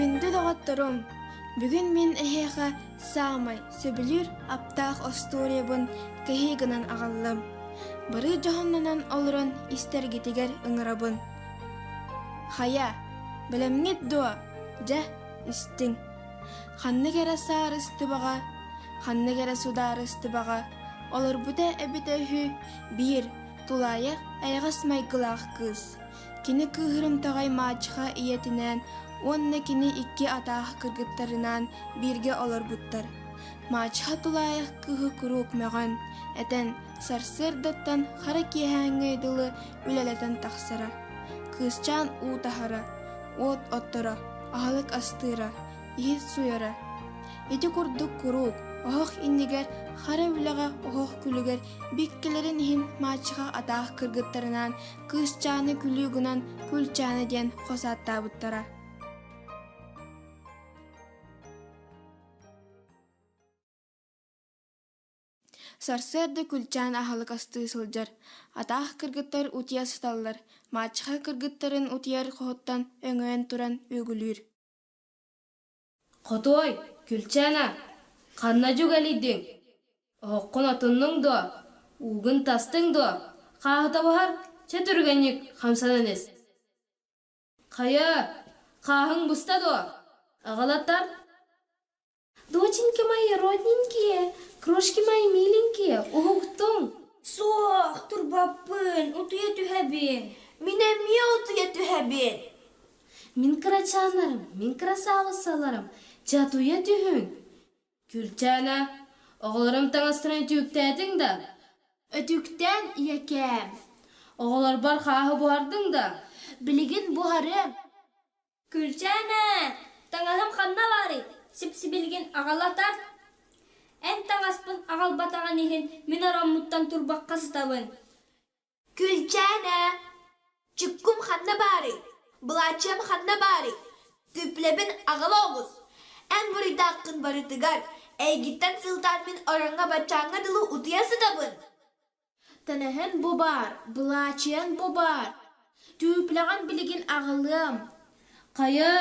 Күндү доҕотторум, бүгүн мин эһиэхэ саамай сөбүлүүр аптаах остуоруйабын кэһии гынан аҕаллым. Бары дьоһуннанан олорон истэргитигэр ыҥырабын. Хайа, бэлэмҥит дуо? Дьэ, истиҥ. Ханнык эрэ саарыстыбаҕа, ханнык эрэ судаарыстыбаҕа олорбута эбитэ үһү биир тулаайах эйэҕэс майгылаах кыыс. Кини кыыһырымтаҕай мааччаха ийэтинээн уонна кини икки атаах кыргыттарынаан бииргэ олорбуттар. Мааччаха тулаайах кыыһы куруук мөҕөн, этэн, сарсыардаттан хара киэһээҥҥэ дылы үлэлэтэн тахсара. Кыысчаан уу таһара, уот отторо, аһылык астыыра, иһит сууйара. Ити курдук куруук оһох иннигэр хара үлэҕэ оһох күлүгэр биккэлэрин иһин мааччаха атаах кыргыттарынаан кыысчааны күлүү гынан Күлчаана диэн хос ааттаабыттара. Сарсыарда Күлчээн аһылык астыы сылдьар, атаах кыргыттар утуйа сыталлар, мааччаха кыргыттарын утуйар хоһуттан өҥөйөн туран үөгүлүүр Хотуой, Күлчээн ханна дьүгэлийдиҥ? Оһоххун отуннуҥ дуо? Уугун тастыҥ дуо? Хааһыта буһар, чэ түргэнник хамсанан ис. Хайа, хааһыҥ буста дуо? Аҕалаттар Доченьки мои родненькие, крошки мои миленькие, уһуктуҥ! Суох, турбаппын, утуйа түһэбин. Мин эмиэ утуйа түһэбин. Мин кырачааннарым, мин красавицаларым, чэ утуйа түһүҥ. Күлчээнэ, оҕолорум таҥастарын өтүүктээтиҥ да? Өтүүктээн ийэкээм. Оҕолорбор хааһы буһардыҥ да? Билигин буһарыам. Күлчээнэ, таҥаһым ханна баарый? Сип-сибилигин аҕала тарт. Эн таҥаспын аҕалбатаҕын иһин мин ороммуттан турбакка сытабын. Күлчээнэ, чуккум ханна баарый? Былаачыйам ханна баарый? Түплэбин аҕала оҕус. Эн буруйдааххын барытыгар, эйигиттэн сылтаан мин ороҥҥо баччааҥҥа дылы утуйа сытабын. Тэнэһэн бу баар, былаачыйан бу баар, түүплэҕин билигин аҕалыам. Хайа,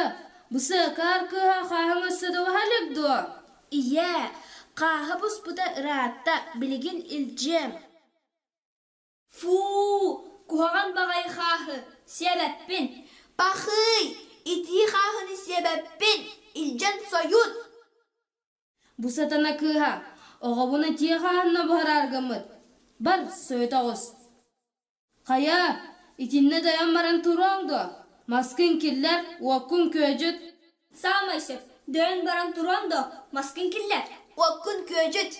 бу сыакаар кыыһа хааһыҥ өссө да уһа илик дуо? Ийээ, хааһы буспута ыраатта, билигин илдьиэм. Фуу, куһаҕан баҕайы хааһы, сиэбэппин. Пахыый, итии хааһыны сиэбэппин, илдьэн сойут. Бу сатана кыыһа, оҕобун итии хааһынна буһараары гыммыт. Бар, сойута оҕус. Хайа, итиннэ дайан баран туруоҥ дуо? Маскын киллэр, уоккун күөдьүт. Саамай сөп, дөйөн баран туруоҥ дуо? Маскын киллэр. Уоккун күөдьүт.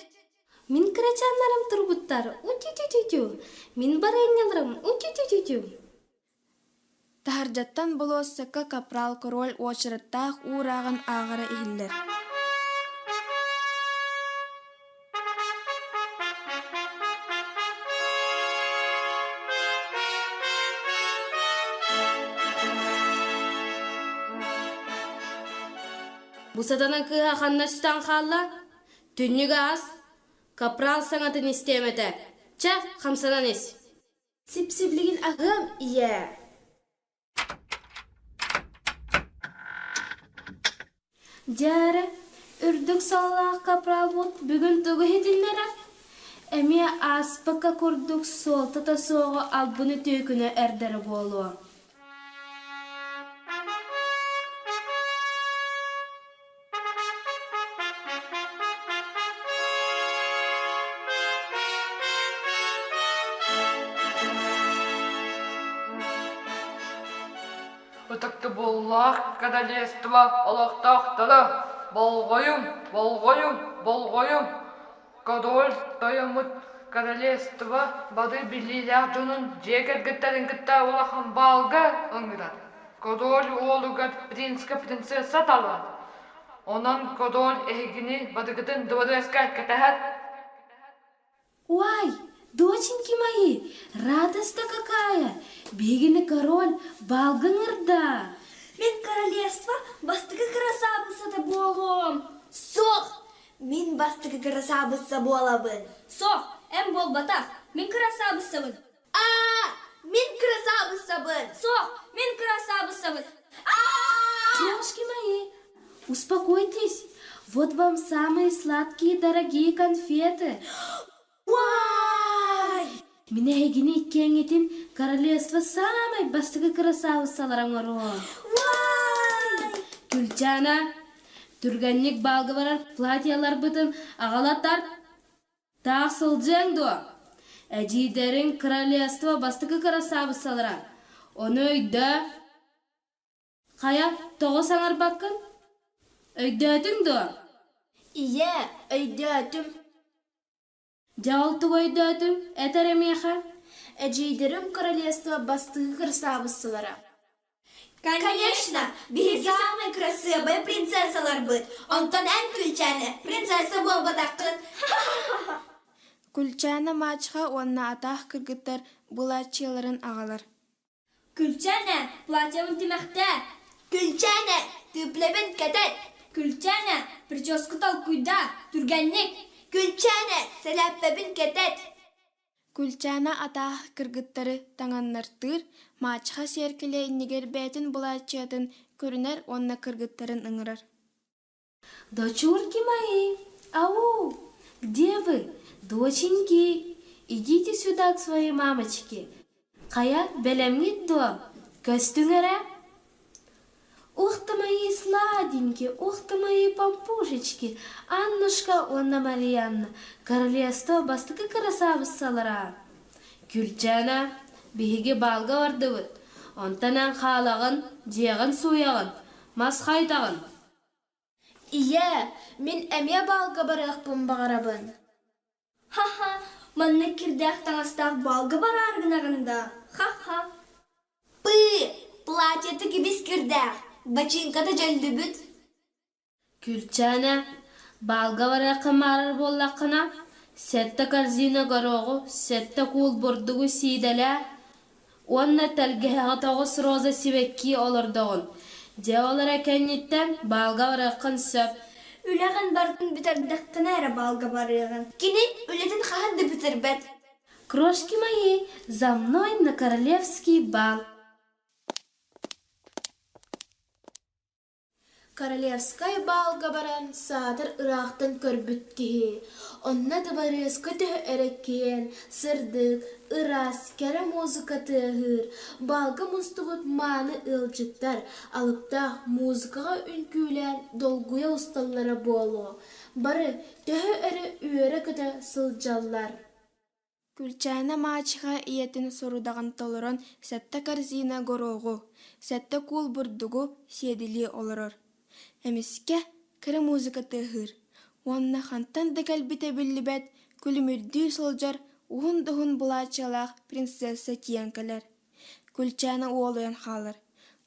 Мин кырачааннарым турбуттар, утю-тю-тю-тю, мин барыанньаларым, утю-тю-тю-тю. Таһырдьаттан болуоссакка капрал король уочараттаах уурааҕын ааҕара иһиллэр. Бу сатана кыыһа ханна сүтэн хаалла? Түннүк аас, капрал саҥатын истиэм этэ. Чэ, хамсанан ис. Сип-сиблигин аһыам, ийээ. Дьэ эрэ, үрдүк сололоох капралбыт бүгүн тугу иһитиннэрэр? Эмиэ ааспакка курдук суолтата суоҕу албыны түөкүнэ эрдэрэ буолуо. Ытыктабыллаах королевство олохтоохторо, болҕойуҥ, болҕойуҥ, болҕойуҥ! Король тойоммут королевство бары билиилээх дьонун дьиэ кэргэттэрин кытта улахан баалга ыҥырар. Король уолугар принцка принцесса талар. Онон король эһигини барыгытын дворецка кэтэһэр. Ой, доченьки мои, радость-то какая! Биһигини король баалга ыҥырда! Мин королевство бастакы кырасаабыссата буолуом. Суох, мин бастакы кырасаабысса буолабын. Суох, эн буолбатах, мин кырасаабыссабын. Аа, мин кырасаабыссабын. Суох, мин кырасаабыссабын. Крошки мои, Успокойтесь, вот вам самые сладкие дорогие конфеты. Уай! Мин эһигини иккиэҥҥитин королевство самай бастакы кырасаабыссалара оҥоруом. Уай! Күлчаана, түргэнник баалга барар платьеларбытын аҕала тарт. Таах сылдьыаҥ дуо? Эдьиийдэриҥ королевство бастакы кырасаабыссалара. Ону өйдөө. Хайа, тоҕо саҥарбаккын? Өйдөөтүҥ дуо? Ийээ, өйдөөтүм. Дьэ ол тугу өйдөөтүҥ, эт эрэ миэхэ. Эдьиийдэрим королевство бастакы кырасаабыссалара. Конечно, биһиги самай кырасыабай принцессаларбыт, онтон эн Күлчээнэ принцесса буолбатаххын. Күлчээнэ мачеха уонна атаах кыргыттар былааччыйаларын аҕалар. Күлчээнэ, платьебын тимэхтээ! Күлчээнэ, түплэбин кэтэт! Күлчээнэ, прическа толкуйдаа, түргэнник! Күлчээнэ, сэлээппэбин кэтэт! Күлчээнэ атаах кыргыттары таҥыннартыыр, мачеха сиэркилэ иннигэр бэйэтин былааччыйатын көрүнэр уонна кыргыттарын ыҥырар Дочурки мои, ау, где вы, доченьки? Идите сюда к своей мамочке. Хайа, бэлэмҥит дуо? Көстүҥ эрэ? Ух ты мои сладенькие, ух ты мои пампушечки, Аннушка уонна Марианна, королевство бастакы кырасаабыссалара. Күлчээнэ, биһиги баалга бардыбыт, онтон эн хаалаҕын, дьиэҕин сууйаҕын, мас хайдаҕын? Ийээ, мин эмиэ баалга барыахпын баҕарабын. Ха-ха, маннык кирдээх таҥастаах баалга бараары гынаҕын да, ха-ха. Пыы, платьета кибис кирдээх, бачыыҥката дьөллүбүт. Күлчээнэ, баалга барыаххын баҕарар буоллаххына, сэттэ корзина горооҕу, сэттэ куул бурдугу сиидэлээ уонна тэлгэһэҕэ 9 роза сибэкки олордоҕун. Дьэ ол эрэ кэнниттэн баалга барыаххын сөп. Үлэҕин барытын бүтэрдэххинэ эрэ баалга барыаҕыҥ. Кини үлэтин хаһан да бүтэрбэт. Крошки мои, за мной на королевский бал. Королевскай баалга баран саатар ыраахтан көрбүт киһи, онно дыбарыаска төһө эрэ киэн, сырдык, ыраас, кэрэ музыка тыаһыыр, баалга мустубут мааны ыалдьыттар алыптаах музыкаҕа үҥкүүлээн долгуйа усталлара буолуо, бары төһө эрэ үөрэ-көтө сылдьаллар. Күлчээнэ мачеха ийэтин сорудаҕын толорон сэттэ корзина горооҕу, сэттэ куул бурдугу сиэдилии олорор. Эмискэ кыра музыка тыаһыыр уонна хантан да кэлбитэ биллибэт күлүмүрдүү сылдьар уһун да уһун былаачыйалаах принцесса тиийэн кэлэр. Күлчээнэ уолуйан хаалар,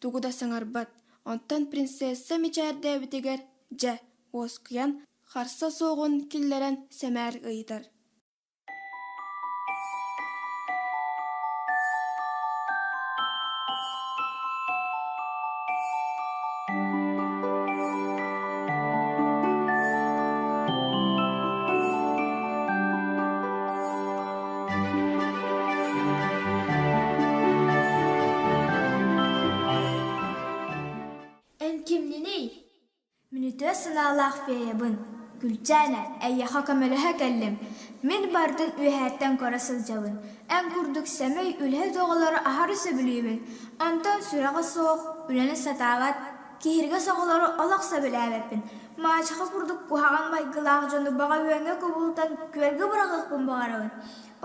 тугу да саҥарбат, онтон принцесса мичээрдээбитигэр дьэ, уоскуйан, харса суоҕун киллэрэн сэмээр ыйытар Эн кимниний? Мүнүтэ санаалаах феябын, Күлчээнэ, эйиэхэ көмөлөһө кэллим. Мин барытын үөһээттэн көрө сылдьабын. Эн курдук сэмэй үлэһит оҕолору аһары сөбүлүүбүн. Онтон сүрэҕэ суох, үлэни сатаабат, киһиргэс оҕолору олох сөбүлээбэппин. Маачаха курдук куһаҕан майгылаах дьону баҕа үөҥҥэ кубулутан күөлгэ быраҕыахпын баҕарабын.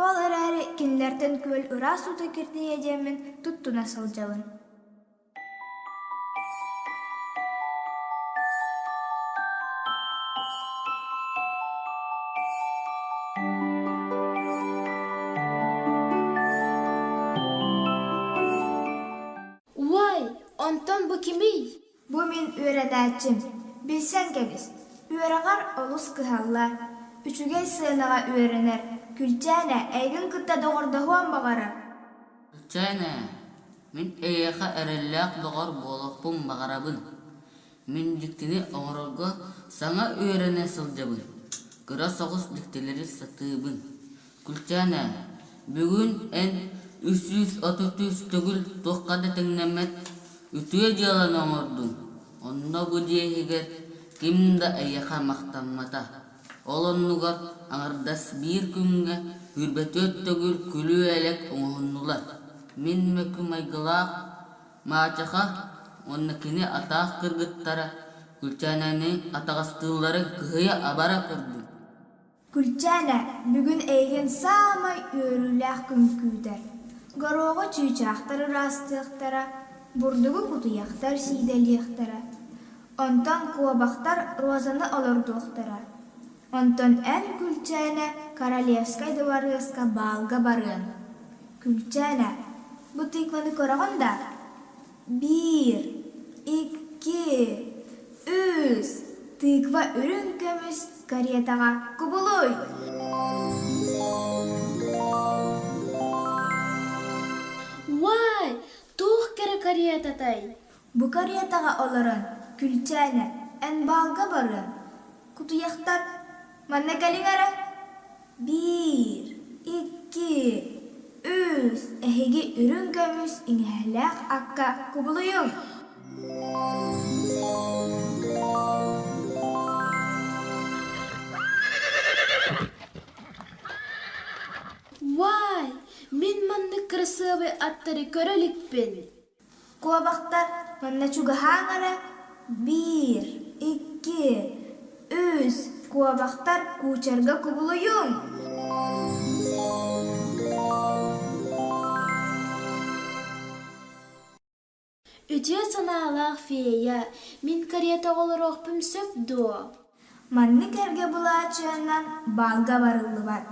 Ол эрээри кинилэртэн күөл ыраас уута киртийиэ диэммин туттуна сылдьабын. Уай, онтон бу кимий? Бу мин үөрэнээччим. Билсэн кэбис. Үөрэҕэр олус кыһаллар. Үчүгэй сыанаҕа үөрэнэр. Күлчээнэ, эйигин кытта доҕордоһуон баҕарар. Күлчээнэ, мин эйиэхэ эрэллээх доҕор буолуохпун баҕарабын. Мин дьиктини оҥорорго саҥа үөрэнэ сылдьабын, кыра соҕус дьиктилэри сатыыбын. Күлчээнэ, бүгүн эн 333 төгүл туохха да тэҥнэммэт үтүө дьыаланы оҥордуҥ. Онно бу дьиэ иһигэр ким да эйиэхэ махтаммата. Ол оннугар аҥардас биир күҥҥэ 24 төгүл күлүү-элэк оҥоһуннулар. Мин мөкү майгылаах Маачаха уонна кини атаах кыргыттара Күлчээнэни атаҕастыылларын кыһыйа-абара көрдүм. Күлчээнэ, бүгүн эйигин саамай үөрүүлээх күн күүтэр. Горуоҕу чыычаахтар ыраастыахтара, бурдугу кутуйахтар сиидэлиэхтэрэ, онтон куобахтар розаны олордуохтара. Онтон эн, Күлчээнэ, Королевскай дыбарыаска баалга барыаҥ. Күлчээнэ, бу тыкваны көрөҕүн да? Биир, икки, үс, тыква үрүҥ көмүс каретаҕа кубулуй! Уай, туох кэрэ каретатай? Бу каретаҕа олорон, Күлчээнэ, эн баалга барыаҥ. Кутуйахтар, манна кэлиҥ эрэ. Биир, икки, үс, эһиги үрүҥ көмүс иҥэһэлээх акка кубулуйуҥ! Уай, мин маннык кырасыабай аттары көрө иликпин. Куобахтар манна чугаһааҥ эрэ, биир, икки, үс, куобахтар куучарга кубулуйуҥ! Үтүө санаалаах фея, мин карета олоруохпун сөп дуо? Маннык эргэ былаачыйанан баалга барыллыбат.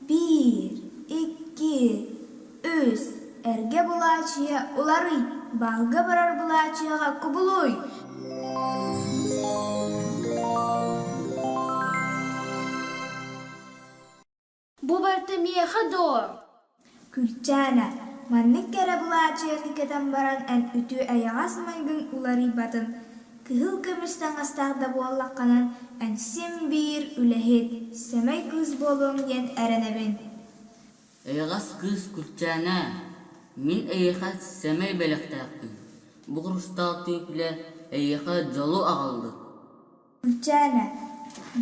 Биир, икки, үс, эргэ былаачыйа уларый, баалга барар былаачыйаҕа кубулуй! Бу барыта миэхэ дуо? Күлчээнэ, маннык кэрэ былаачыйаны кэтэн баран эн үтүө эйэҕэс майгыҥ уларыйбатын, кыһыл көмүс таҥастаах да буоллаххынан эн син биир үлэһит, сэмэй кыыс буолуоҥ диэн эрэнэбин. Эйэҕэс кыыс Күлчээнэ, мин эйиэхэ сэмэй бэлэхтээхпин, бу хрустаал түүпүлэ эйиэхэ дьолу аҕаллын. Күлчээнэ,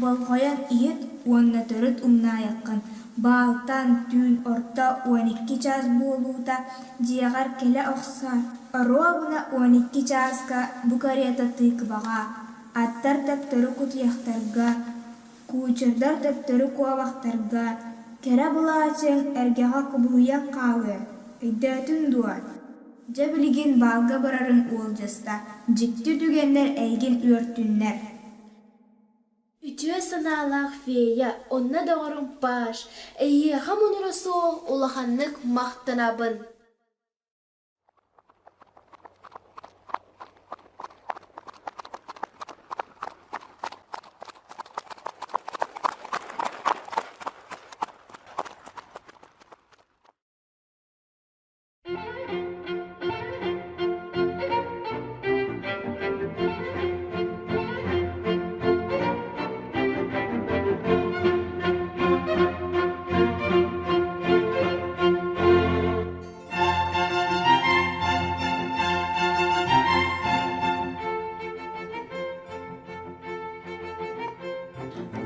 болҕойон иһит уонна төрүт умнаайаххын, баалтан түүн орто 12 чаас буолуута дьиэҕэр кэлэ охсоор, оруобуна 12 чааска бу карета тыкваҕа, аттар төптөрү кутуйахтарга, кучердар төптөрү куобахтарга, кэрэ былаачыйаҥ эргэҕэ кубулуйан хаалыа, өйдөөтүҥ дуо? Дьэ билигин баалга барарыҥ уолдьаста, дьикти түгэннэр эйигин үөртүннэр. Үтүө санаалаах фея, онно доҕорум Паш, эйиэхэ мунура суох улаханнык махтанабын.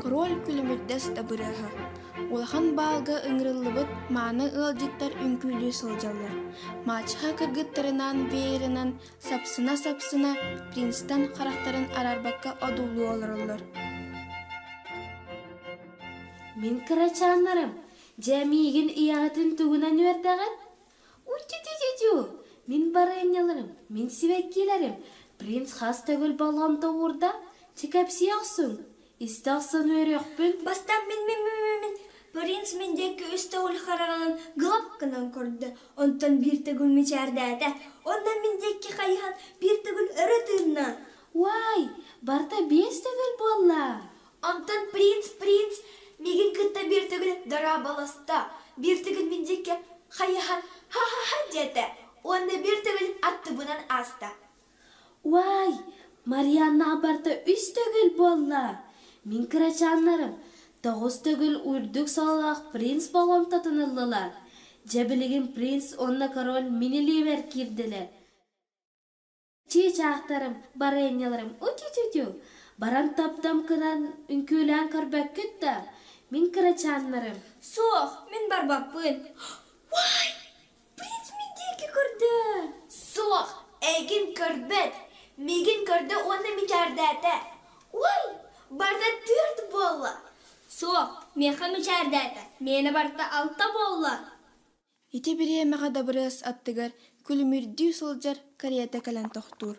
Король күлүмүрдэс дабырыаһа Улахан баалга ыҥырыллыбыт мааны ыалдьыттар үҥкүүлүү сылдьаллар. Мачеха кыргыттарынаан веерынан сапсына-сапсына принцтэн харахтарын араарбакка одуулуу олороллор. Мин кырачааннарым, дьэ миигин ийэҕитин тугунан үөрдэҕит? Утю-тю-тю-тю! Мин барыанньаларым, мин сибэккилэрим, принц хас төгүл болҕомто уурда, чэ кэпсии охсуҥ, истэ охсон үөрүөхпүн. Бастаан мин мин мин мин мин принц мин диэки үс төгүл хараҕынан гылап гынан көрдө, онтон биир төгүл мичээрдээтэ, онно мин диэки хайыһан биир төгүл өрө тыынна. Уай, барыта биэс төгүл буолла. Онтон принц принц миигин кытта биир төгүл дорооболосто, биир төгүл мин диэки хайыһан ха-ха-ха диэтэ уонна биир төгүл аттыбынан ааста. Уай, Марианнаҕа барыта үс төгүл буолла. Мин кырачааннарым тоҕус төгүл үрдүк сололоох принц болҕомтотун ыллылар. Дьэ билигин принц уонна король мин илиибэр киирдилэр. Чыычаахтарым, барыанньаларым утю-тю-тю, баран таптам гынан үҥкүүлээн көрбөккүт да, мин кырачааннарым. Суох, мин барбаппын. Уай, принц мин диэки көрдө. Суох, эйигин көрбөт. Миигин көрдө уонна мичээрдээтэ. Уай, барыта түөрт буолла. Суох, миэхэ мичээрдээтэ. Миэнэ барыта алта буолла. Ити бириэмэҕэ Дабырыас аттыгар күлүмүрдүү сылдьар карета кэлэн тохтуур.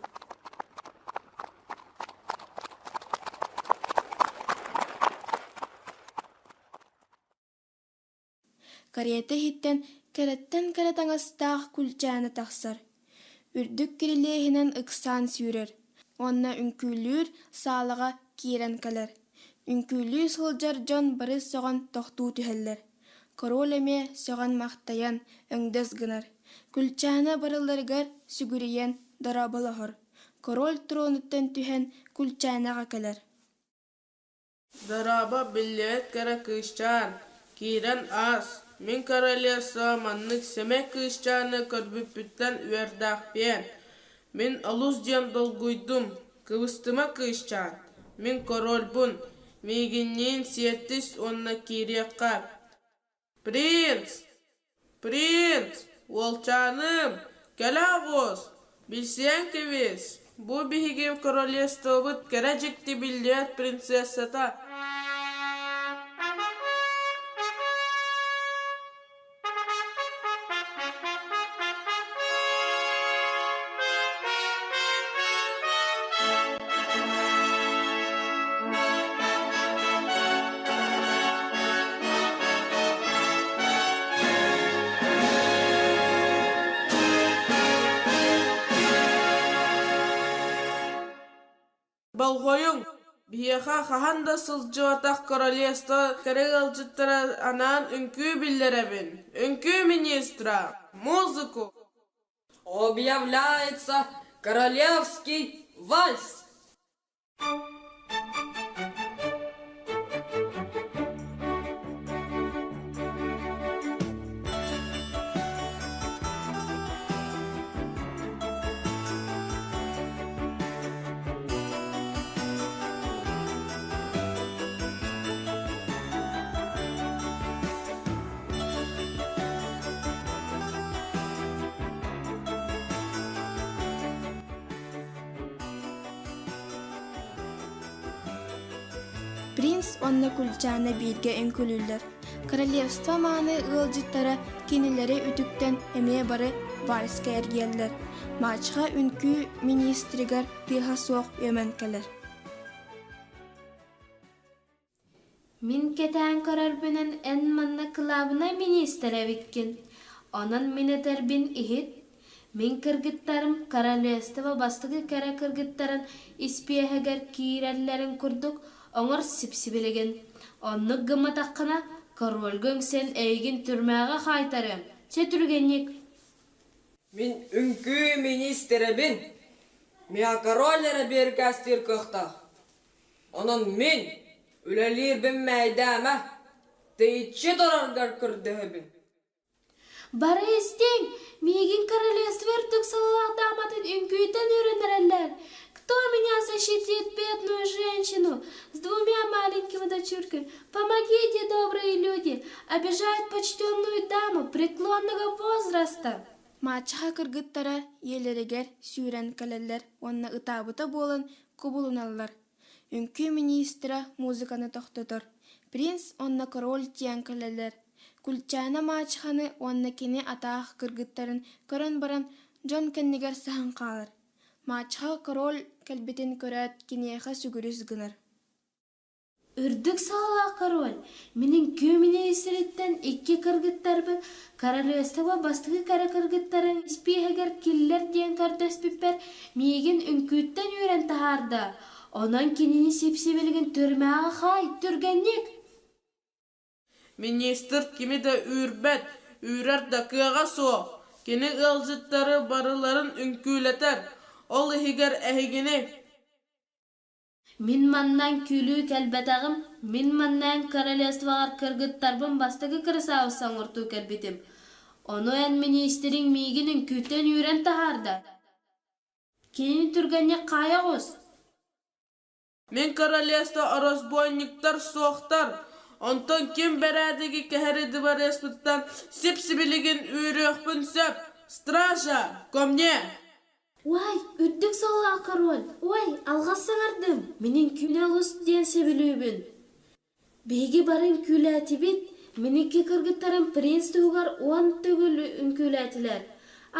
Карета иһиттэн кэрэттэн кэрэ таҥастаах Күлчээнэ тахсар, үрдүк кирилиэһинэн ыксаан сүүрэр уонна үҥкүүлүүр саалаҕа киирэн кэлэр. Үҥкүүлүү сылдьар дьон бары сөҕөн тохтуу түһэллэр. Король эмиэ сөҕөн-махтайан өҥдөс гынар, Күлчээнэ барыларыгар сүгүрүйэн дорооболоһор. Король тронуттан түһэн Күлчээнэҕэ кэлэр. Дорообо, биллибэт кэрэ кыысчаан, киирэн аас, мин королевство маннык сэмэй кыысчааны көрбүппүттэн үөрдээхпиэн. Мин олус диэн долгуйдум, кыбыстыма кыысчаан, мин корольбун, миигинниин сиэттис уонна киириэххэ. Принц! Принц! Уолчааным, кэлэ оҕус, билсиэҥ кэбис, бу биһиги королевствобыт кэрэ дьикти биллибэт принцессата. Болҕойуҥ, биһиэхэ хаһан да сылдьыбатах королевство кэрэ ыалдьыттара анаан үҥкүү биллэрэбин. Үҥкүү министра, музыку! Объявляется королевский вальс! Принц уонна Кульчана бииргэ үҥкүүлүүллэр. Королевство мааны ыалдьыттара кинилэри үтүктэн эмиэ бары вальска эргийэллэр. Мачха үҥкүү министригэр тыаһа суох үөмэн кэлэр. Мин кэтээн көрөрбүнэн эн манна кылаабынай миниистир эбиккин. Онон мин этэрбин иһит. Мин кыргыттарым королевство бастакы кэрэ кыргыттарын испиэһэгэр киирэллэрин курдук оҥор сипсибилигин. Оннук гымматаххына, корольга үҥсэн эйигин түрмэҕэ хаайтарыам. Чэ түргэнник. Мин үҥкүү миниистирэбин. Миэхэ король эрэ биэркээстиир кыахтаах. Онон мин үлэлиирбин мэһэйдээмэ, тэйиччи тураргар көрдөһөбүн. Бары истиҥ, миигин королевство үрдүк сыллаах дааматын үҥкүүтэн үөрэнэрэллэр. Кто меня защитит, бедную женщину, с двумя маленькими дочурками? Помогите, добрые люди, обижают почтенную даму преклонного возраста. Маччаха кыргыттара ийэлэригэр сүүрэн кэлэллэр уонна ытаабыта буолан кубулуналлар. Үҥкүү миниистирэ музыканы тохтотор. Принц уонна король тиийэн кэлэллэр. Кульчаана мачеханы уонна кини атаах кыргыттарын көрөн баран дьон кэннигэр саһан хаалар. Мачеха король кэлбитин көрөөт киниэхэ сүгүрүс гынар. Үрдүк сыалаах король, мин үҥкүү миниистириттэн икки кыргыттарбын королевство бастакы кэрэ кыргыттарын испииһэгэр киллэр диэн көрдөспүппэр миигин үҥкүүттэн үүрэн таһаарда. Онон кинини сип-сибилигин түрмэҕэ хаай, түргэнник! Министр кими да үүрбэт, үүрэр да кыаҕа суох. Кини ыалдьыттары барыларын үҥкүүлэтэр, ол иһигэр эһигини. Мин маннан күлүү кэлбэтэҕим, мин маннаан королевствоҕар кыргыттарбын бастакы кырасаабысса оҥортуу кэлбитим. Ону эн миниистириҥ миигин үҥкүүттэн үүрэн таһаарда. Кинини түргэнник хаайа оҕус! Мин королевство оросбуонньуктар суохтар, онтон ким бэрээдэги кэһэри дыбарыаспыттан сип-сибилигин үүрүөхпүн сөп. Стража, ко мне! Уай, үрдүк сололоох король! Ой, алҕас саҥардым! Мин үҥкүүнү олус диэн сөбүлүүбүн. Биһиги бары үҥкүүлээтибит, мин икки кыргыттарым принц туһугар уон төгүл үҥкүүлээтилэр.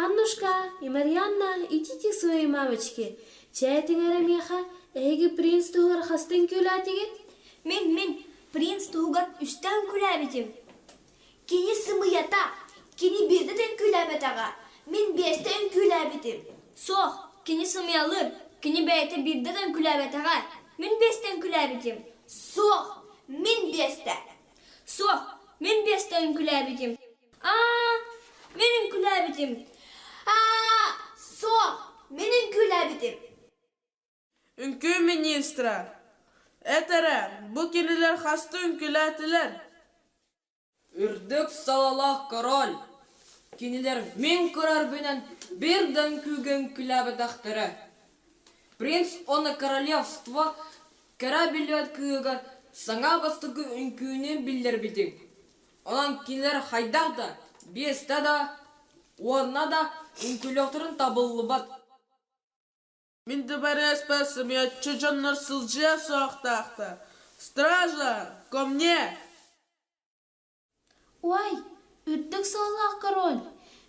Аннушка и Марианна, идите к своей мамочке. Чээ этиҥ эрэ миэхэ, эһиги принц туһугар хаста үҥкүүлээтигит? Мин, мин принц туһугар үстэ үҥкүүлээбитим. Кини сымыйата, кини биирдэ да үҥкүүлээбэтэҕэ, мин биэстэ үҥкүүлээбитим. Суох, кини сымыйалыыр, кини бэйэтэ биирдэ да үҥкүүлээбэтэҕэ, мин биэстэ үҥкүүлээбитим. Суох, мин биэстэ. Суох, мин биэстэ үҥкүүлээбитим. Аа, мин үҥкүүлээбитим. Аа, суох, мин үҥкүүлээбитим. Үҥкүү министра, эт эрэ, бу кинилэр хаста үҥкүүлээтилэр? Үрдүк сололоох король, кинилэр мин көрөрбүнэн биир да үҥкүүгэ үҥкүүлээбэтэхтэрэ. Принц уонна королевство кэрэ билбэт кыыһыгар саҥа бастакы үҥкүүнү биллэрбитиҥ. Онон кинилэр хайдах да, биэстэ да, уонна да үҥкүүлүөхтэрин табыллыбат. Мин дыбарыаспар сымыйаччы дьоннор сылдьыа суохтаахтар. Стража, ко мне! Уай, үрдүк суоллаах король!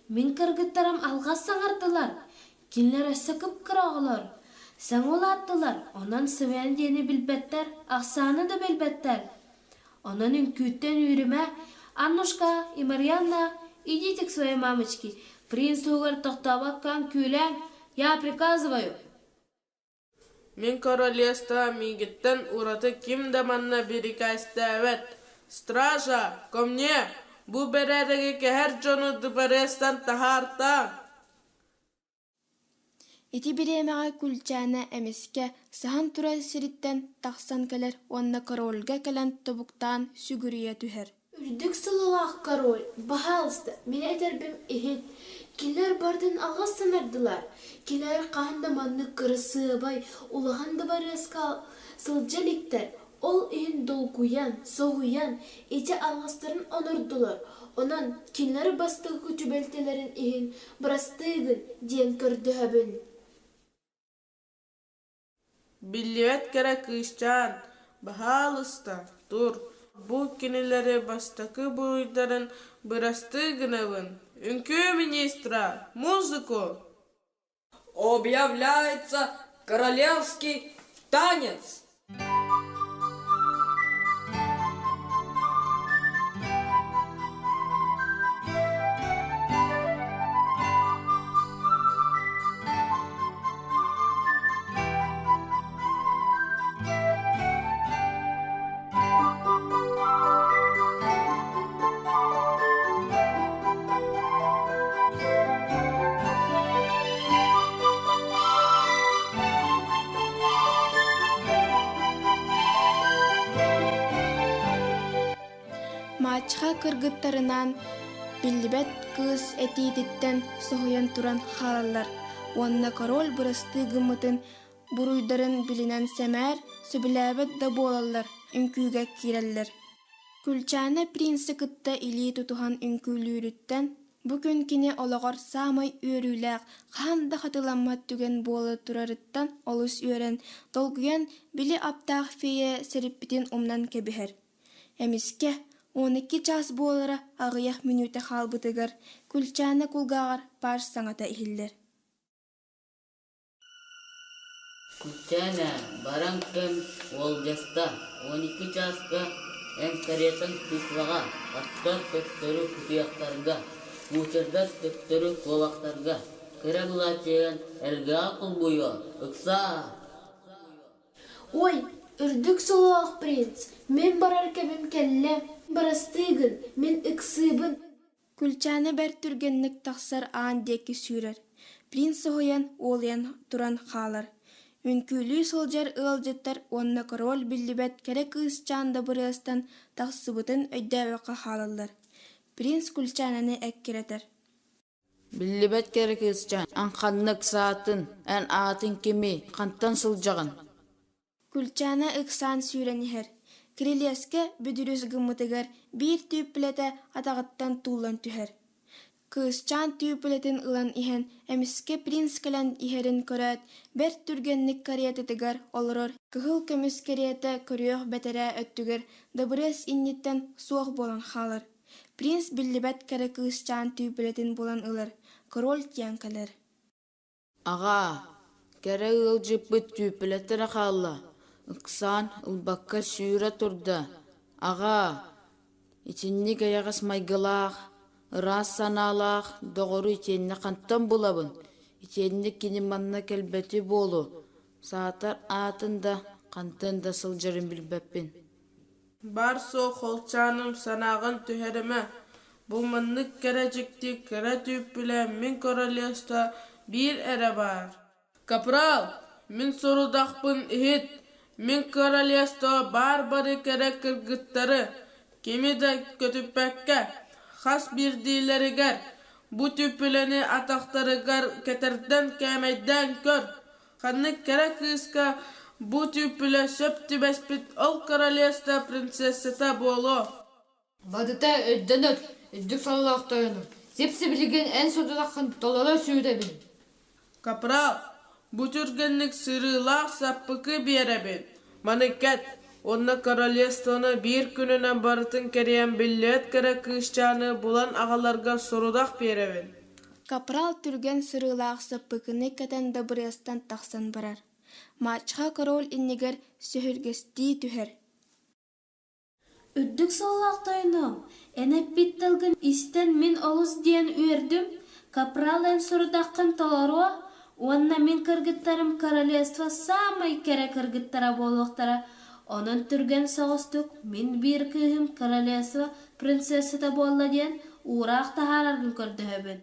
Мин кыргыттарым алҕас саҥардылар, кинилэр өссө кып-кыра оҕолор. Саҥа улааттылар, онон сымыйаны диэни билбэттэр, ахсааны да билбэттэр. Онон үҥкүүттэн үүрүмэ, Аннушка и Марианна, идите к своей мамочке, принц туһугар тохтообокко үҥкүүлээҥ, я приказываю! Мин королевство миигиттэн ураты ким да манна бирикээстээбэт. Стража, ко мне! Бу бэрээдэги кэһэр дьону дыбарыастан таһаартаа! Ити бириэмэҕэ Күлчээнэ эмискэ саһан турар сириттэн тахсан кэлэр уонна корольга кэлэн тобуктаан сүгүрүйэ түһэр. Үрдүк сололоох король, баһаалыста, мин этэрбин иһит. Кинилэр барытын алҕас санардылар. Кинилэр хаһан да маннык кырасыабай, улахан дыбарыаска сылдьа иликтэр. Ол иһин долгуйан, соһуйан, ити алҕастарын онордулар. Онон кинилэр бастакы түбэлтэлэрин иһин бырастыы гын диэн көрдөһөбүн. Биллибэт кэрэ кыысчаан, баһаалыста, тур, бу кинилэри бастакы буруйдарын бырастыы гынабын. Үҥкүү министра, музыку! Объявляется королевский танец! Мааччаха кыргыттарынаан биллибэт кыыс этиититтэн соһуйан туран хаалаллар уонна король бырастыы гыммытын буруйдарын билинэн сэмээр, сөбүлээбэт да буолаллар, үҥкүүгэ киирэллэр. Күлчээнэ принцы кытта илии тутуһан үҥкүүлүүрүттэн бу күн кини олоҕор саамай үөрүүлээх, хаһан да хатыламмат түгэн буола турарыттан олус үөрэн, долгуйан били аптаах фея сэриппитин умнан кэбиһэр. Эмискэ, 12 чаас буолара аҕыйах мүнүүтэ хаалбытыгар, Күлчээнэ кулгааҕар паар саҥата иһиллэр. Күлчээнэ, баран кэм уолдьаста, 12 чааска эн каретаҥ тыкваҕа, аттар төттөрү кутуйахтарга, кучердар төттөрү куобахтарга, кыра былаачыйан эргэҕэ кулбуйуо, ыксаа! Ой, үрдүк сололоох принц, мин барар кэмим кэллэ, бырастыы гын, мин ыксыыбын. Күлчээнэ бэрт түргэнник тахсар аан диэки сүүрэр, принц соһуйан, уолуйан туран хаалар. Үҥкүүлүү сылдьар ыалдьыттар уонна король биллибэт кэрэ кыысчаан дабырыастан тахсыбытын өйдөөбөккө хаалаллар. Принц Күлчээнэни эккирэтэр. Биллибэт кэрэ кыысчаан, эн ханнык саатын, эн аатыҥ кимий, хантан сылдьаҕын? Күлчээнэ ыксаан сүүрэн иһэр, кирилиэскэ бүдүрүс гыммытыгар биир түүппүлэтэ атаҕыттан тууллан түһэр. Кыысчаан түүппүлэтин ылан иһэн, эмискэ принц кэлэн иһэрин көрөөт, бэрт түргэнник каретатыгар олорор кыһыл көмүс карета көрүөх бэтэрээ өттүгэр дыбарыас инниттэн суох буолан хаалар. Принц биллибэт кэрэ кыысчаан түүппүлэтин булан ылар, король тиийэн кэлэр. Аҕаа, кэрэ ыалдьыппыт түүппүлэтэ хаалла, ыксаан ылбакка сүүрэ турда: «Аҕаа, итинник эйэҕэс майгылаах, ыраас санаалаах доҕору итиэннэ хантан булабын? Итиэннэ кини манна кэлбэтэ буолуо, саатар аатын да, хантан да сылдьарын билбэппин» Бар-суох холчааным санааҕын түһэримэ, бу маннык кэрэ дьикти кыра түүппүлэ мин королевство биир эрэ баар. Капрал, мин сорудахпын иһит, мин королевство баар бары кэрэ кыргыттары, кими да көтүппэккэ, хас биирдиилэригэр бу түүппүлэни атахтарыгар кэтэрдэн кээмэйдээн көр, Ханнык кэрэ кыыска бу түүппүлэ сөп түбэспит ол королевство принцессата буолуо. Барыта өйдөнөр, үрдүк сололоох тойонум, сип-сибилигин эн содураххын толоро сүүрэбин. Капрал, бу түргэнник сырыылаах саппыкы биэрэбин. Маны кэт, уонна королевствоны биир күнүнэн барытын кэрийэн биллибэт кэрэ кыысчааны булан аҕаларга сорудах биэрэбин. Капрал түргэн сырыылаах саппыкыны кэтэн дыбарыастан тахсан барар, Мачха король иннигэр сөһүргэстии түһэр: Үрдүк сололоох тойонуом, эн эппит тылгын истэн мин олус диэн үөрдүм, капрал эн сорудаххын толоруо уонна мин кыргыттарым королевство саамай кэрэ кыргыттара буолуохтара, онон түргэн соҕустук мин биир кыыһым королевство принцессата буолла диэн уураах таһаараргын көрдөһөбүн.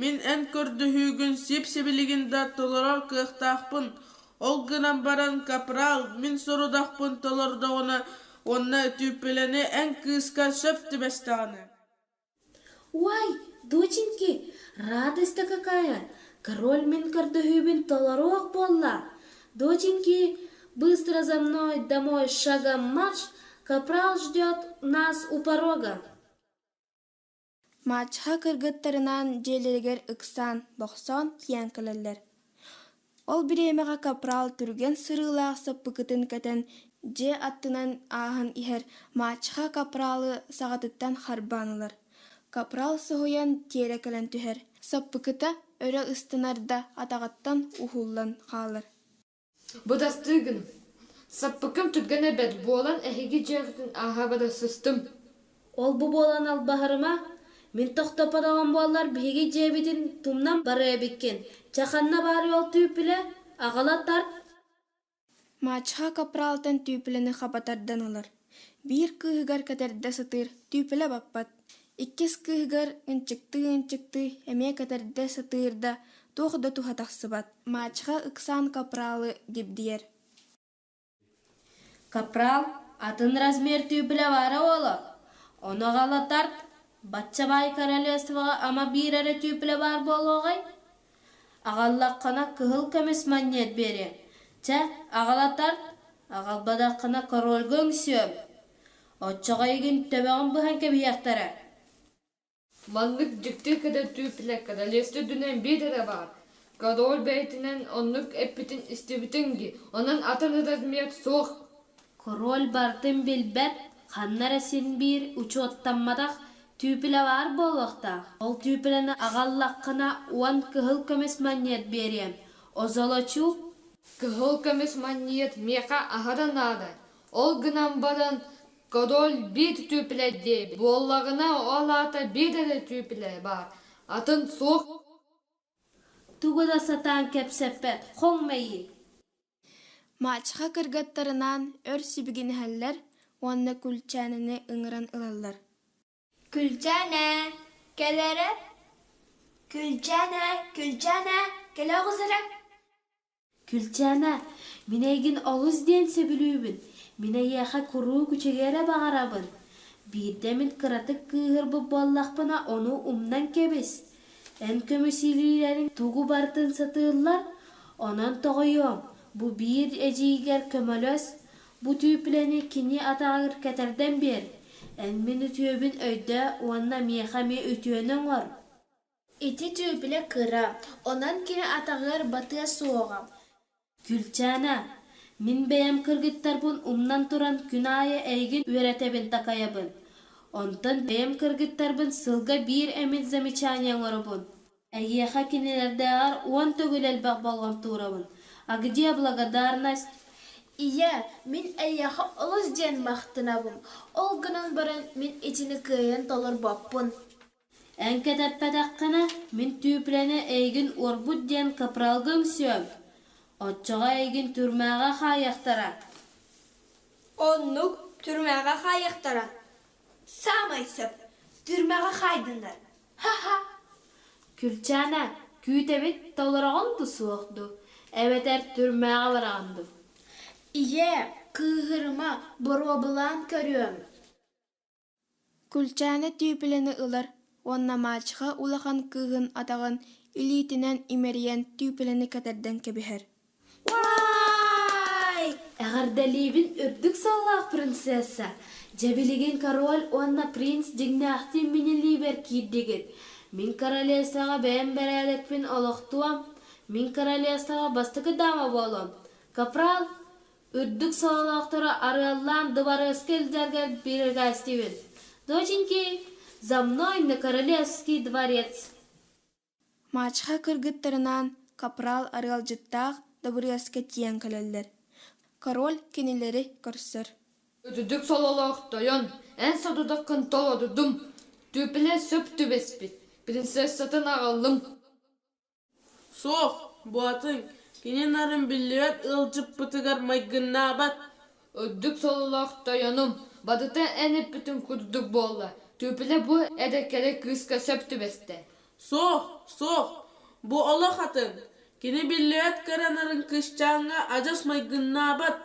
Мин эн көрдөһүүгүн сип-сибилигин да толорор кыахтаахпын, ол гынан баран капрал мин сорудахпын толордоҕуна уонна түүппүлэни эн кыыска сөп түбэстэҕинэ Уай, доченьки, радость-то какая! Король мин көрдөһүүбүн толоруох буолла! Доченьки, быстро за мной домой шагом марш, капрал ждет нас у порога! Мачха кыргыттарынаан дьиэлэригэр ыксаан, бохсоон тиийэн кэлэллэр. Ол бириэмэҕэ капрал түргэн сырыылаах саппыкытын кэтэн, дьиэ аттынан ааһан иһэр Мачха капралы саҕатыттан харбаан ылар. Капрал соһуйан тиэрэ кэлэн түһэр, саппыкыта өрө ыстанар да атаҕыттан уһуллан хаалар. Бу дастыы гыным, саппыкым түргэнэ бэрт буолан эһиги дьиэҕитин ааһа бара сыстым. Ол-бу буолан албаһырыма, мин тохтоппотоҕум буоллар биһиги дьиэбитин тумнан барыа эбиккин, чэ ханна баарый ол түүппүлэ, аҕала тарт Мачха капралтан түүпүлэни хаба тардан ылар, биир кыыһыгар кэтэрдэ сатыыр, түүпүлэ баппат, иккис кыыһыгар ынчыктыы-ынчыктыы эмиэ кэтэрдэ сатыыр да, туох да туһа тахсыбат. Мачха ыксаан капралы дибдийэр Капрал, атын размер түүпүлэ баара уолу, ону аҕала тарт, бачча баай королевствоҕа ама биир эрэ түүпүлэ баар буолуоҕай? Аҕаллаххына кыһыл көмүс манньыат биэриэм, чэ, аҕала тарт, аҕалбатаххына корольга үҥсүөм, оччоҕо эйигин төбөҕүн быһан кэбиһиэхтэрэ Маннык дьикти кэрэ түүпүлэ королевство үрдүнэн биир эрэ баар. Король бэйэтинэн оннук эппитин истибитиҥ дии, онон атын размер суох. Король барытын билбэт, ханна эрэ син биир учуоттамматах түүпүлэ баар буолуохтаах. Ол түүпүлэни аҕаллаххына уон кыһыл көмүс манньыат биэриэм, озолочу Кыһыл көмүс манньыат миэхэ аһара наада. Ол гынан баран Король биир түүпүлэ диэбит буоллаҕына, ол аата биир эрэ түүпүлэ баар, атын суох. Тугу да сатаан кэпсэппэт, хоҥ мэйии Мачха кыргыттарынаан өр сибигинэһэллэр уонна Күлчээнэни ыҥыран ылаллар Күлчээнэ, кэл эрэ, Күлчээнэ, Күлчээнэ, кэлэ оҕус эрэ Күлчээнэ, мин эйигин олус диэн сөбүлүүбүн, мин эйиэхэ куруук үчүгэйи эрэ баҕарабын. Биирдэ мин кыратык кыыһырбыт буоллахпына ону умнан кэбис. Эн көмүс илиилэриҥ тугу барытын сатыыллар, онон тоҕойуом, бу биир эдьиийгэр көмөлөс, бу түүпүлэни кини атаҕар кэтэрдэн биэр, эн мин үтүөбүн өйдөө уонна миэхэ эмиэ үтүөнү оҥор. Ити түүпүлэ кыра, онон кини атаҕар батыа суоҕа. Күлчээнэ, мин бэйэм кыргыттарбын умнан туран күн аайы эйигин үөрэтэбин-такайабын. Онтон бэйэм кыргыттарбын сылга биир эмит замечание оҥоробун. Эйиэхэ кинилэрдээҕэр уон төгүл элбэх болҕомто уурабын. А где благодарность? Ийээ, мин эйиэхэ олус диэн махтанабын, ол гынан баран мин итини кыайан толорбоппун. Эн кэтэппэтэххинэ, мин түүпүлэни эйигин уорбут диэн капралга үҥсүөм. Оччоҕо эйигин түрмэҕэ хаайыахтара. Оннук түрмэҕэ хаайыахтара. Саамай сөп, түрмэҕэ хаайдыннар. Ха-ха! Күлчээнэ, күүтэбит толороҕун дуу суох дуу, эбэтэр түрмэҕэ бараҕын дуу? Ийээ, кыыһырыма, боруобалаан көрүөм. Күлчээнэ түүпүлэни ылар уонна мачеха улахан кыыһын атаҕын илиитинэн имэрийэн түүпүлэни кэтэрдэн кэбиһэр. Уай! Эҕэрдэлиибин үрдүк сыаллаах принцесса! Дьэ билигин король уонна принц дьиҥнээхтии мин илиибэр киирдигит. Мин королевствоҕа бэйэм бэрээдэкпин олохтуом, мин королевствоҕа бастакы дама буолуом. Капрал, Үрдүк сололоохтору арыаллаан дыбарыаска илдьэргэр бирикээстиибин. Доченьки, за мной на королевский дворец! Мачеха кыргыттарынаан капрал арыалдьыттаах дыбарыаска тиийэн кэлэллэр. Король кинилэри көрсөр. Үрдүк сололоох тойон, эн сорудаххын толордум, түпүлэ сөп түбэспит, принцессатын аҕаллым. Суох, буотуҥ, кини нарын биллибэт ыалдьыппытыгар майгыннаабат Үрдүк сололоох тойонум, барыта эн эппитиҥ курдук буолла, Түпүлэ бу эрэ кэрэ кыыска сөп түбэстэ. Суох, суох, бу олох атын, кини биллибэт кэрэ нарын кыысчааҥҥа адьас майгыннаабат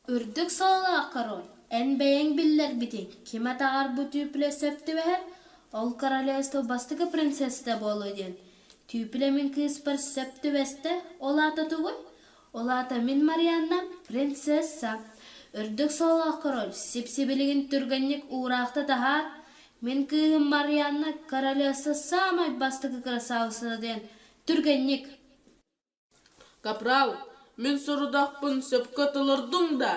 Үрдүк сололоох король, эн бэйэҥ биллэрбитиҥ, ким атаҕар бу түүпүлэ сөп түбэһэр, ол королевство бастакы принцессата буолуо диэн. Түүпүлэ мин кыыспар сөп түбэстэ, ол аата тугуй? Ол аата мин Марианна принцесса. Үрдүк сололоох король, сип-сибилигин түргэнник уураахта таһаар, мин кыыһым Марианна королевство саамай бастакы красавицата диэн түргэнник. Капрал, мин сорудахпын сөпкө толордуҥ да?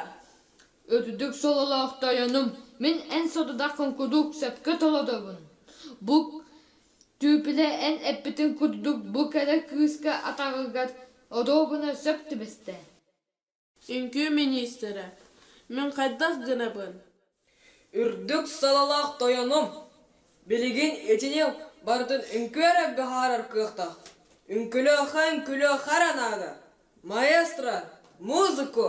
Үрдүк сололоох тойонум, мин эн сорудаххын куруук сөпкө толоробун. Бу түүпүлэ эн эппитиҥ курдук бу кэрэ кыыска атаҕыгар оруобуна сөп түбэстэ. Үҥкүү миниистирэ, мин хайдах гынабын? Үрдүк салалаах тойонум, билигин итини барытын үҥкүү эрэ быһаарар кыахтаах. Үҥкүлүөххэ үҥкүлүөххэ эрэ наада. Маэстро, музыку!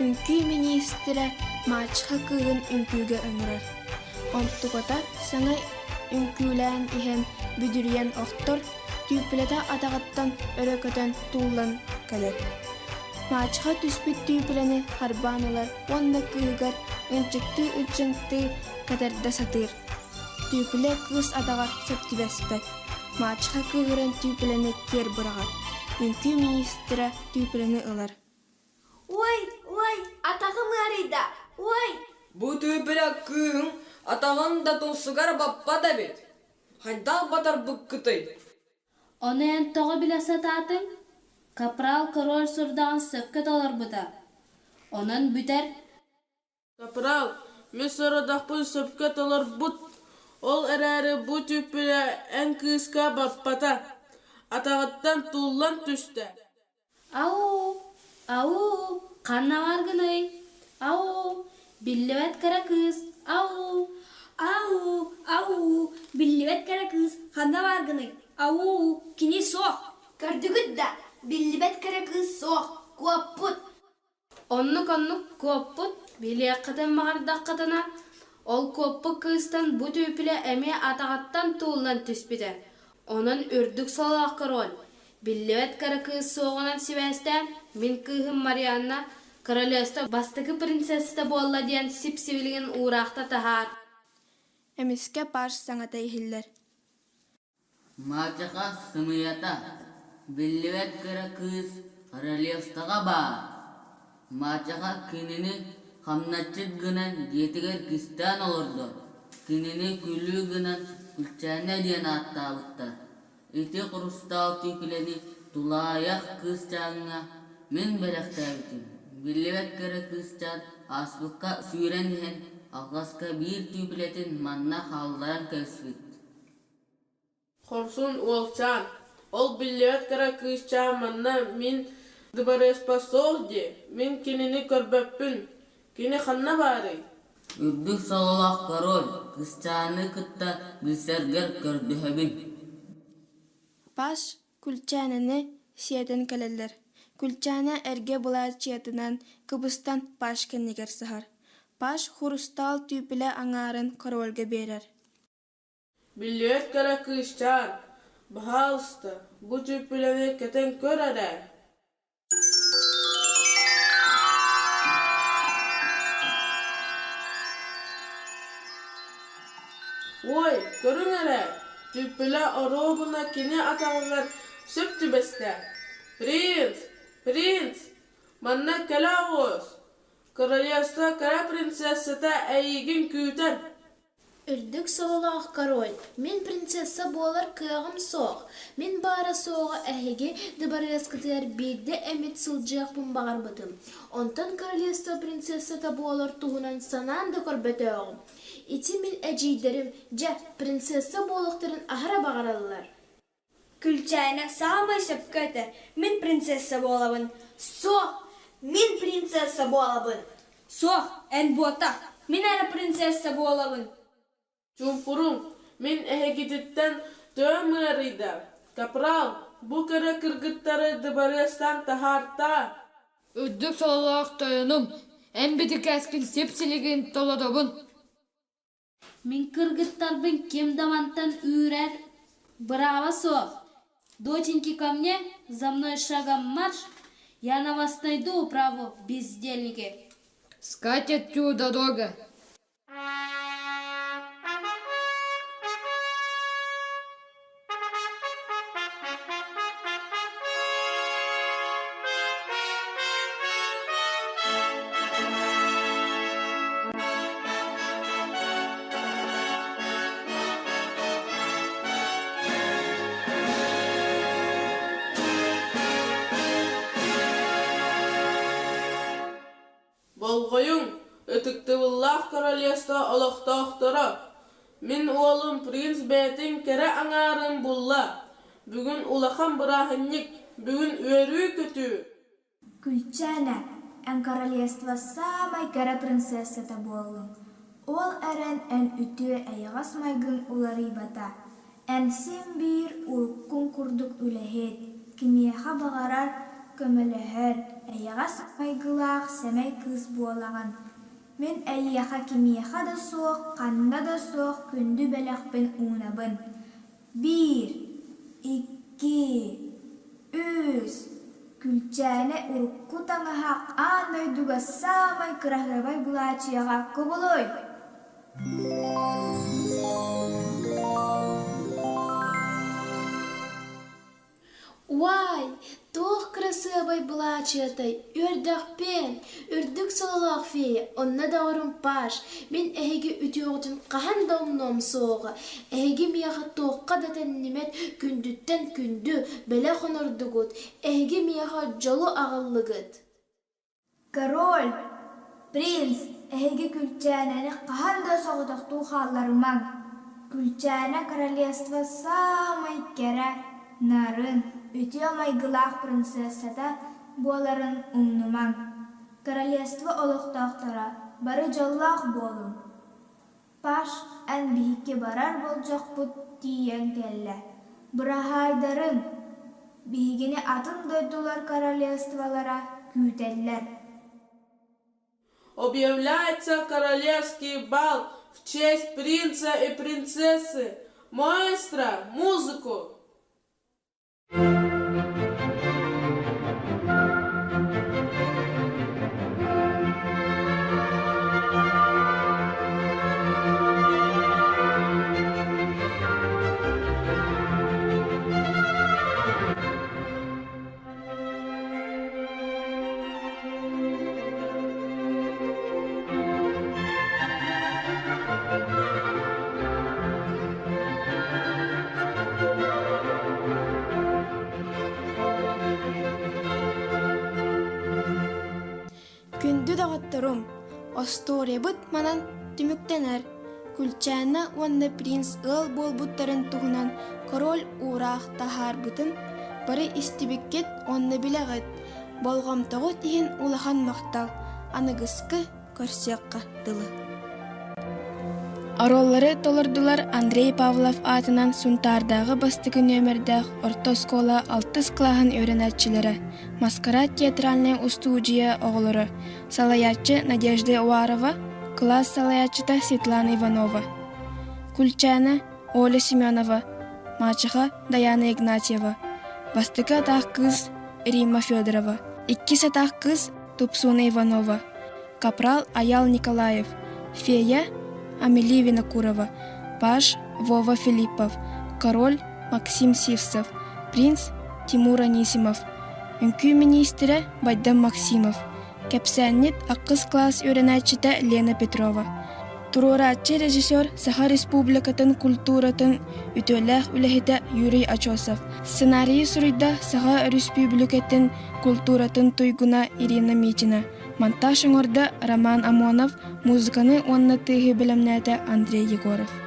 Үҥкүү миниистирэ мачеха кыыһын үҥкүүгэ ыҥырар. Онтуката саҥа үҥкүүлээн иһэн бүдүрүйэн охтор, түүпүлэтэ атаҕыттан өрө көтөн тууллан кэлэр. Мачеха түспүт түүпүлэни харбаан ылар уонна кыыһыгар ынчыктыы-ынчыктыы кэтэрдэ сатыыр. Түүпүлэ кыыс атаҕар сөп түбэспэт. Мачеха кыыһыран түүпүлэни киэр быраҕар. Үҥкүү миниистирэ түүпүлэни ылар. Ой, ой, атаҕым ыарыйда, ой! Бу түүпүлэ кыыһыҥ атаҕын да тумсугар баппат эбит. Хайдах батарбыккытый? Ону эн тоҕо билэ сатаатыҥ? Капрал король сурдаҕын сөпкө толорбута. Онон бүтэр. Капрал, мин сорудахпын сөпкө толорбут, ол эрээри бу түүпүлэ эн кыыска баппата, атаҕыттан туллан түстэ. Ау, ау, ханна бааргыный? Ау, биллибэт кыра кыыс, ау! Ау, ау, биллибэт кэрэ кыыс ханна бааргыный? Ау, кини суох. Көрдүгүт да, биллибэт кэрэ кыыс суох, куоппут. Оннук-оннук куоппут, билиэххитин баҕардаххытына, ол куоппут кыыстан бу түүпүлэ эмиэ атаҕыттан тууллан түспүтэ. Онон үрдүк сололоох король, биллибэт кыра кыыс суоҕунан сибээстээн, мин кыыһым Марианна королевство бастакы принцессата буолла диэн сип-сибилигин уураахта таһаар. Эмискэ паж саҥата иһиллэр. Маачаха сымыйата, биллибэт кыра кыыс королевствоҕа баар. Маачаха кинини хамначчыт гынан дьиэтигэр кистээн олордо, кинини күлүү гынан Күлчээнэ диэн ааттаабыттар. Ити хурустаал түүпүлэни тулаайах кыысчааҥҥа мин бэлэхтээбитим. Биллибэт кыра кыысчаан ааспыкка сүүрэн иһэн алҕаска биир түүпүлэтин манна хаалларан кэбиспит. Хорсун уолчаан, ол биллибэт кыра кыысчаан манна мин дыбарыаспар суох дии, мин кинини көрбөппүн, кини ханна баарый? Үрдүк сололоох король кыысчааны кытта билсэргэр көрдөһөбүн. Паш Күлчээнэни сиэтэн кэлэллэр. Күлчээнэ эргэ былаачыйатынан кыбыстан Паш кэннигэр саһар. Паш хурустаал түүпүлэ аҥаарын корольга биэрэр. Биллибэт кэрэ кыысчаан, баһаалыста, бу түүпүлэни кэтэн көр эрэ. Уой, көрүҥ эрэ, түүпүлэ оруобуна кини атаҕыгар сөп түбэстэ. Принц, принц, манна кэлэ оҕус, королевство кэрэ принцессата эйигин күүтэр. Үрдүк сололоох король, мин принцесса буолар кыаҕым суох, мин баара-суоҕа эһиги дыбарыаскытыгар биирдэ эмит сылдьыахпын баҕарбытым, онтон королевство принцессата буолар туһунан санаан да көрбөтөҕүм. Ити мин эдьиийдэрим, дьэ, принцесса буолуохтарын аһара баҕараллар. Күлчээнэ саамай сөпкө этэр, мин принцесса буолабын. Суох, мин принцесса буолабын. Суох, эн буотах, мин эрэ принцесса буолабын. Чуумпуруҥ, мин эһигититтэн төһөм ыарыйда? Капрал, бу кэрэ кыргыттары дыбарыастан таһаартаа! Үрдүк сололоох тойонум, эн битикээскин сип-силигин толоробун. Мин кыргыттарбын ким да мантан үүрэр бырааба суох. Доченьки ко мне, за мной шагом марш, я на вас найду управу, бездельники. Скатертью дорога. Болҕойуҥ, ытыктабыллаах королевство олохтоохторо! Мин уолум принц бэйэтин кэрэ аҥаарын булла. Бүгүн улахан бырааһынньык, бүгүн үөрүү-көтүү! Күлчээнэ, эн королевство саамай кэрэ принцессата буоллуҥ. Ол эрэн эн үтүө эйэҕэс майгыҥ уларыйбата. Эн син биир уруккуҥ курдук үлэһит, кимиэхэ баҕарар көмөлөһөр, эйэҕэс майгылаах сэмэй кыыс буолаҕын. Мин эйиэхэ кимиэхэ да суох, ханна да суох күндү бэлэхпин уунабын. Биир, икки, үс, Күлчээнэ урукку таҥаһа аан дойдуга саамай кыраһыабай былаачыйаҕа кубулуй! Уай, туох кырасыабай былаачыйатай, үөрдэхпиэн, үрдүк сололоох фея, онно даҕарым Паш, мин эһиги үтүөҕүтүн хаһан да умнуом суоҕа, эһиги миэхэ туохха да тэннимэт күндүттэн күндү, бэлэх онордугут, эһиги миэхэ дьолу аҕаллыгыт. Король, принц, эһиги Күлчээнэни хаһан да соҕотохтуу хаалларымаҥ. Күлчээнэ королевство саамай кэрэ, нарын, үтүө майгылаах принцессата буоларын умнумаҥ. Королевство олохтоохторо бары дьоллоох буолуҥ. Паш, эн биһикки барар болдьохпут тиийэн кэллэ. Быраһаайдарыҥ! Биһигини атын дойдулар королевстволара күүтэллэр. Объявляется королевский бал в честь принца и принцессы! Маэстро, музыку! Күндү доҕотторум, остуоруйабыт манан түмүктэнэр. Күлчээнэ уонна принц ыал буолбуттарын туһунан король уураах таһаарбытын бары истибиккит уонна билэҕит. Болҕомтоҕут иһин улахан махтал. Аныгыскы көрсүөххэ дылы. Оруоллары толордулар Андрей Павлов аатынан Сунтаардааҕы бастакы нүөмэрдээх орто оскуола алтыс кылааһын үөрэнээччилэрэ, Маскарад театральнай устуудьуйа оҕолоро, салайааччы Надежда Уарова, кылаас салайааччыта Светлана Иванова, Кульчаана Оля Семенова, мачеха Даяна Игнатьева, бастакы атаах кыыс Римма Федорова, иккис атаах кыыс Тупсуна Иванова, капрал Аял Николаев, фея Амелия Винокурова, паж Вова Филиппов, король Максим Сивцев, принц Тимур Анисимов, үҥкүү миниистирэ Байдам Максимов, кэпсээнньит ахсыс кылаас үөрэнээччитэ Лена Петрова, туруорааччы режиссер Саха Республикатын культуратын үтүөлээх үлэһитэ Юрий Очосов, сценарийы суруйда Саха Өрөспүүбүлүкэтин культуратын туйгуна Ирина Митина, монтаж оҥордо Роман Амонов, музыканы уонна тыаһы бэлэмнээтэ Андрей Егоров.